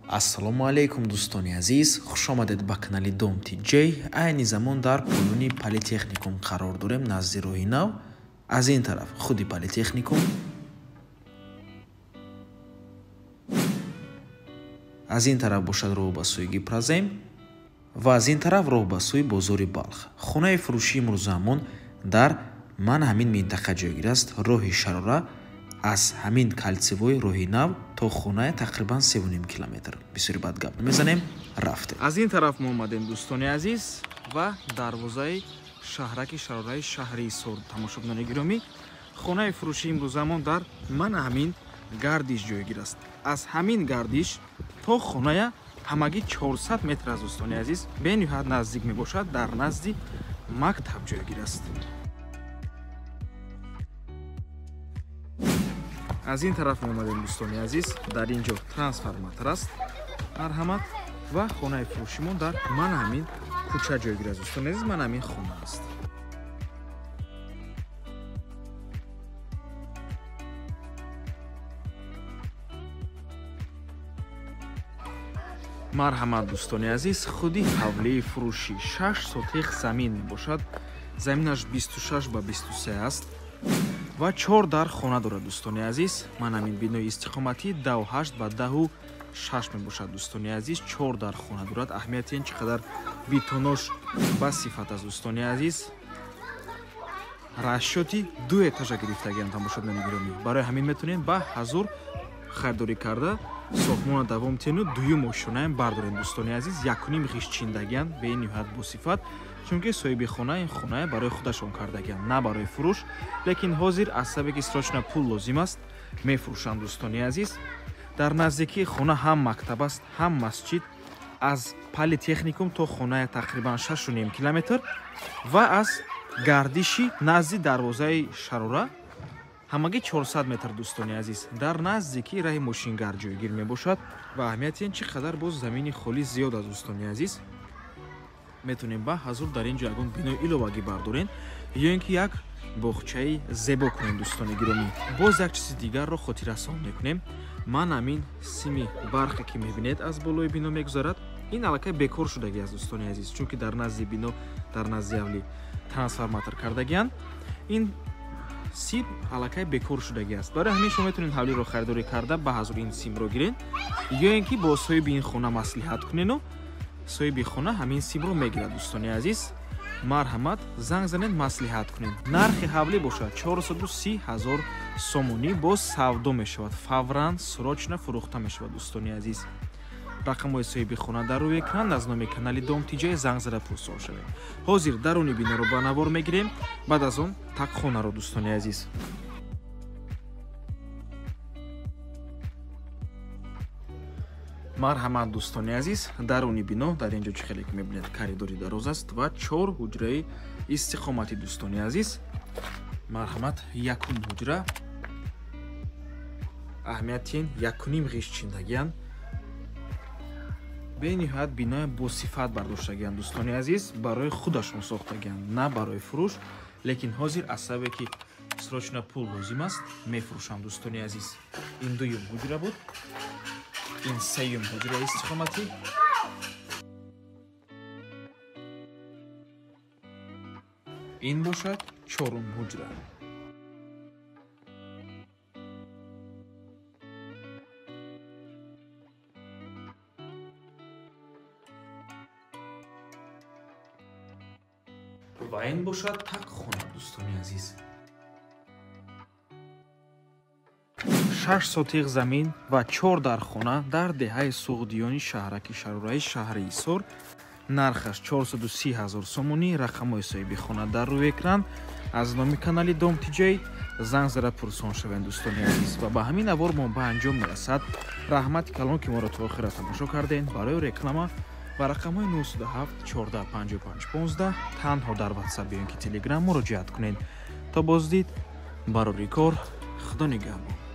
Ассалому алайкум, дӯстони азиз, хуш омадед ба канали Дом ТҶ. Айни замон дар поёни политехникум қарор дорем, назди роҳи нав. Аз ин тараф худи политехникум, аз ин тараф бошад роҳ ба сӯи Гипрозем ва аз ин тараф роҳ ба сӯи бозори Балх. Хонаи фурӯшии имрӯзаамон дар ман ҳамин минтақа ҷойгир аст. Роҳи Шарора аз ҳамин кольцевой роҳи нав то хонае тақрибан 3,5 километр. Бисёри бад гап намезанем, рафтем. Аз ин тараф мо омадем, дӯстони азиз, ва дарвозаи шаҳраки Шарораи шаҳри Ҳисор. Тамошобинони гиромӣ, хонаи фурӯшии имрӯзаамон дар ман ҳамин гардиш ҷойгир аст. Аз ҳамин гардиш то хоная ҳамагӣ 400 метр аст, дӯстони азиз, бениҳоят наздик мебошад, дар назди мактаб ҷойгир аст. Аз ин тараф меомадем, дӯстони азиз, дар ин ҷо трансформатор аст, марҳамат, ва хонаи фурӯшимон дар ман ҳамин кӯча ҷойгир аст, дӯстони азиз, ман ҳамин хона аст. Марҳамат, дӯстони азиз, худи ҳавлии фурӯшӣ 6 сотих замин мебошад. Заминаш 26 ба 23 аст ва 4 дар хона дорад, дӯстони азиз. Ман ҳамин бинои истиқоматӣ 18 ба 16 мебошад, дӯстони азиз. 4 дар хона дорад. Аҳамияти ин чӣ қадар бетонош ба сифат аст, дӯстони азиз. Расчёти 2 этажа гирифтагиам, тамошобинони гиромӣ. Барои ҳамин метавонем ба ҳазур харидорӣ карда сохтмона давом тену дуюм ошёнаям бардорем, дӯстони азиз. 1,5 ғишт чиндагиан, бениҳоят босифат, чунки соҳиби хона ин хонае барои худашон кардагиан, на барои фурӯш. Лекин ҳозир аз сабаби ки срочно пул лозим аст, мефурӯшанд, дӯстони азиз. Дар наздикии хона ҳам мактаб аст, ҳам масҷид. Аз политехникум то хонае тақрибан 6,5 километр ва аз гардиши назди дарвозаи Шарора ҳамагӣ 400 метр, дӯстони азиз. Дар наздикии раҳи мошингар ҷойгир мебошад ва аҳамияти ин чӣ қадар боз замини холӣ зиёд аст, дӯстони азиз. Метавонем ба ҳазур дар ин ҷо ягон бинои иловагӣ бардорем ё ин ки як боғчаи зебо кунем, дӯстони гиромӣ. Боз як чизи дигарро хотиррасон мекунем. Ман ҳамин сими барқе ки мебинед аз болои бино мегузарад, ин аллакай бекор шудагӣ аст, дӯстони азиз, чунки дар назди бино, дар назди ҳавлӣ трансформатор кардагианд. Ин сим аллакай бекор шудагӣ аст. Барои ҳамин шумо метавонед ҳавлиро харидорӣ карда ба ҳазур ин симро гиред ё ин ки бо соҳиби ин хона маслиҳат кунену соҳиби хона ҳамин симро мегирад, дӯстони азиз. Марҳамат, занг занед, маслиҳат кунед. Нархи ҳавлӣ бошад 430 000 сомонӣ, боз савдо мешавад, фавран срочно фурӯхта мешавад, дӯстони азиз. Рақамҳои соҳиби хона дар рӯи экран. Аз номи канали Дом ТҶ занг зада пурсон шавед. Ҳозир даруни биноро ба навор мегирем, баъд аз он тақхонаро, дӯстони азиз. Марҳамат, дӯстони азиз, даруни бино дар ин ҷо чӣ хеле ки мебинед коридори дароз аст ва 4 ҳуҷраи истиқоматӣ, дӯстони азиз. Марҳамат, якум ҳуҷра. Аҳамияти ин 1,5 ғишт чиндагианд. Бениҳоят бинои босифат бардоштагианд, дӯстони азиз, барои худашон сохтагианд, на барои фурӯш. Лекин ҳозир аз сабабе ки срочно пул лозим аст, мефурӯшанд, дӯстони азиз. Ин дуюм ҳуҷра буд, ин сеюм ҳуҷраи истиқоматӣ. Ин бошад чорум ҳуҷра. Ва ин бошад тақхона, дӯстони азиз. 6 сотиқ замин ва 4 дар хона дар деҳаи Суғдиёни шаҳраки Шарораи шаҳри Ҳисор. Нархаш 430 000 сомонӣ. Рақамҳои соҳиби хона дар рӯи экран. Аз номи канали Дом ТҶ занг зада пурсон шавед, дӯстони азиз. Ва ба ҳамин навор мо ба анҷом мерасад. Раҳмати калон ки моро то охира тамошо кардем. Барои реклама ба рақамҳои 907 14 55 15 танҳо дар WhatsApp ё ин ки Telegram муроҷиат кунед. То боздид, барори кор, Худо нигаҳбон.